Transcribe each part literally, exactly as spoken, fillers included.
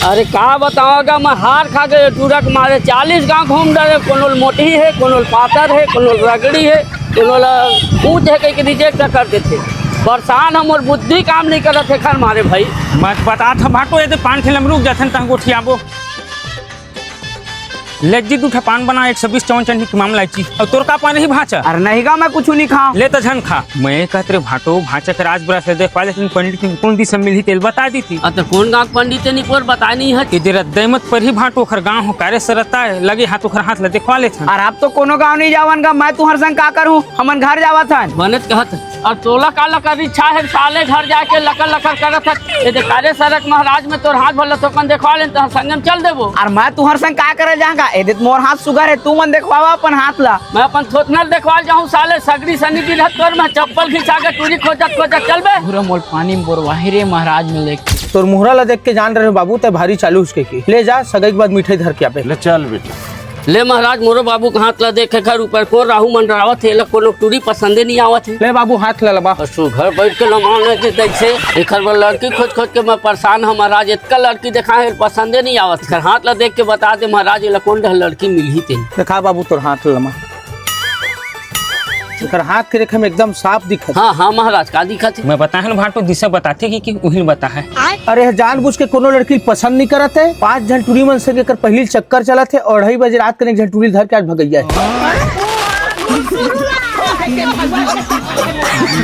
अरे का बतावं गा, मैं हार खा गे टूरा के मारे। चालीस गांव घूम डरे, कोनो ल मोटही हे, कोनो ल पातर हे, कोनो ल रगड़ी हे, कोनो ल ऊंच हे, कहिके रिजेक्ट कर देथे। परेशान हम, मोर बुद्धि काम नइ करत हे एखर मारे भाई। मैं बतात हंव भांटो, एदे पान ठेला म रुक जाथन, तहां गोठियाबो। ले जी, दू ठा पान बना, एक सौ बीस चौवन चटनी, किमा म लायची। अउ तोर का पान रही भांचा? अरे नहीं गा, मैं कुछु नइ खांव। ले त झन खा। मैं कहत रेहेंव भांटो, भांचा के राज बरस ले देखवा लेथन, पंडित कोन दिस म मिलही तेला बता देती। अ त कोन गांव के पंडित हे, निपोर बताय नइ हे। एदे रद्दे म त परही भांटो, ओखर गांव हो कारे सरता हे, लगे हाथ ओखर हाथ ला देखवा लेथन। अरे अब तो कोनो गांव नइ जावन गा, मैं तुंहर संग का करहूं, हमन घर जावत हन। बने त कहत हे। अउ तोला काला कर इच्छा हे साले, घर जाके लकर लकर करत हस। एदे कारे सरक महाराज, मैं तोर हाथ भर ल थोकन देखवा लेन, तहां संगे म चल देबो। अरे मैं तुंहर संग का करे जांव गा? एदे त मोर हाथ सुघर हे, तुमन देखवावा अपन हाथ ला। मैं अपन थोथना ल देखवा जाहूं साले, सगरी सनी गिरहत तोर में चप्पल घिसा के टूरी खोजत खोजत चल बे। पूरा मोर पानी म बोरवाही रे महाराज, मैं देख के। तोर मुहरा ला देख के जान रहेंव बाबू, तैं भारी चालू हस कहिके। ले जा, सगई के बाद मिठाई धर के आबे। ले चल बेटा। ले महाराज, मोरो बाबू के हाथ ला देख, एखर ऊपर कोन राहू मंडरावत हे, एला कोनो टूरी पसंदे नइ आवत हे। ले बाबू, हाथ ला लबा। अउ सुघर बइठ के लमान हे जइसे, एखर बर लड़की खोज खोज के मैं परेशान हंव महाराज, एतका लड़की देखाय हंव, पसंदे नइ आवत। एखर हाथ ला देख के बता दे महाराज, एला कोन डहर लड़की मिलही ते। देखा बाबू, तोर हाथ ला लमा। एखर हाथ के रेखा म एकदम साफ दिखत हे। हां, हां महाराज, का दिखत हे? मैं बताहूं भांटो, दिशा बताथे कि, कि उही ल बताहूं। अरे, जानबूझ के कोनो लड़की ल पसंद नइ करत हे। पांच झन टूरी मन संग एकर पहिली चक्कर चलत हे अउ अढ़ाई बजे रात कन एक झन टूरी ल धर के आज भगइया हे।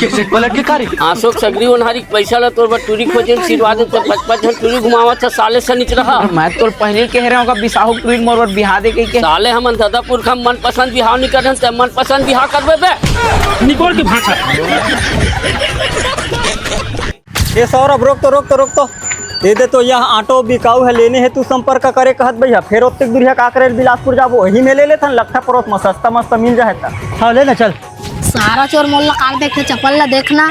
कैसे पलट के कारी? आंसू के सगरी ओन्हारी पइसा ला तोर बर टूरी खोजे म सिरवा दे, त पच पच झन टूरी घुमावत हे साले, सनिचरा। मैं तोला पहिली कहे रहेंव गा, बिसाहू टूरी ल मोर बर बिहा दे कहिके। साले हमन ददा पुरखा मनपसंद बिहाव नइ करन, तैं मनपसंद बिहाव करबे बे। निपोर के भांचा। ए सौरभ, रोक तो, रोक तो, रोक तो। एदे तो यह ऑटो बिकाऊ हे, लेने हेतु संपर्क करे कहत भैया। फेर ओतेक दूरिहा का करे ल बिलासपुर जाबो, एही में ले लेथन लट्ठा परोस म, सस्ता मस्त मिल जाही त। हां, ले ना चल। सारा चोर मोला काबर देखथे, चपल ला देख ना।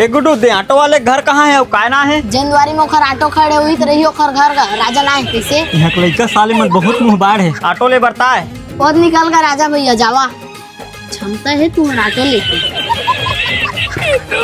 ए गुड्डू, दे ऑटो वाले के घर कहां हे अउ काय नांव हे? जेन दुवारी में ओखर ऑटो खड़े हे, उही त रही ओखर घर गा, राजा नांव हे। कइसे? इहां के लइका साले मन बहुत मुंहबाड़ हे। ऑटो ले बरता हे। ओदे निकल गा राजा भैया, जावा। क्षमता हे तुंहर ऑटो लेके।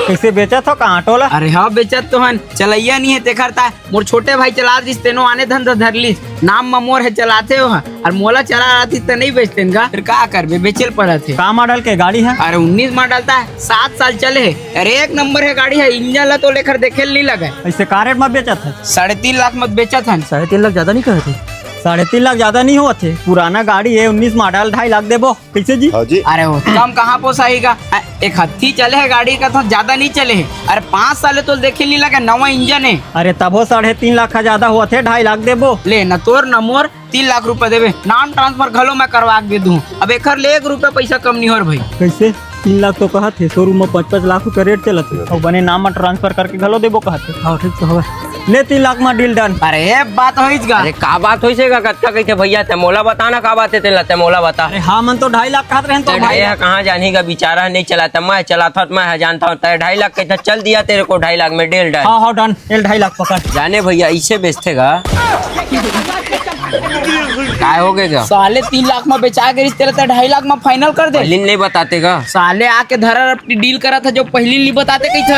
कइसे, बेचत हो का ऑटो ला? अरे हां, बेचत तो हन, चलइया नइ हे तेखर ता। मोर छोटे भाई चलात रिहिस, तेनो आने धंधा धर लिस। नाम म मोर हे, चलाथे ओह, अउ मोला चलाय आतिस त नइ बेचतेन गा, फेर का करबे, बेचे ल परत हे। का मॉडल के गाड़ी हे? अरे उन्नीस मॉडल ता, सात साल चले हे। अरे एक नंबर हे गाड़ी हे, इंजन ला तो एखर देखे ल नइ लगय। अइसे का रेट म बेचत हे? साढ़े तीन लाख म बेचत हन। साढ़े तीन लाख जादा नइ कहत हे? साढ़े तीन लाख जादा नइ होवत हे, पुराना गाड़ी हे, उन्नीस मॉडल, ढाई लाख देबो। कइसे जी? हां जी। अरे वो कम कहां पोसाही गा? अ, एक हत्थी चले हे गाड़ी कथंव, जादा नइ चले हे। अरे पांच साल ले तोला देखे नइ लगय, नवा इंजन हे। अरे तभो साढ़े तीन लाख का जादा होवत हे, ढाई लाख देबो। ले ना तोर ना मोर, तीन लाख रुपया देबे, नाम ट्रांसफर घलो मैं करवा के दे दूं। अब एखर ले एक रुपया पइसा कम नइ होय रे भाई। कइसे? तीन लाख तो कहत हे, शोरूम में पांच पांच लाख रुपया रेट चलत हे, अउ बने नाम म ट्रांसफर करके घलो देबो कहत हे। हां, ठीक तो हवय। ले तीन लाख म डील डन। अरे, ए बात होइस गा। अरे, का बात होइस हे गा? कतका कहिथे भैया? तैं मोला बता ना, का बात हे तेला, तैं मोला बता। अरे हां, मन तो ढाई लाख कहत रहेन तो तैं भाई। ढाई ह कहां जानही गा, बिचारा ह नइ चलाय, त मैं चलाथंव, त मैं ह जानथंव, तैं ढाई लाख कहिथे, चल दिया तेरे को ढाई लाख में डील डन। हां, हां, डन। ले ढाई लाख पकड़। जाने भैया, अइसे बेचथे गा। काय हो गे गा? साले तीन लाख म बेचा गे रिहिस तेला, तैं ढाई लाख म फाइनल कर दे। पहिली नइ बताते गा। साले आके धरा रपटी डील करत हे, जो पहिली नइ बताते कहिथे।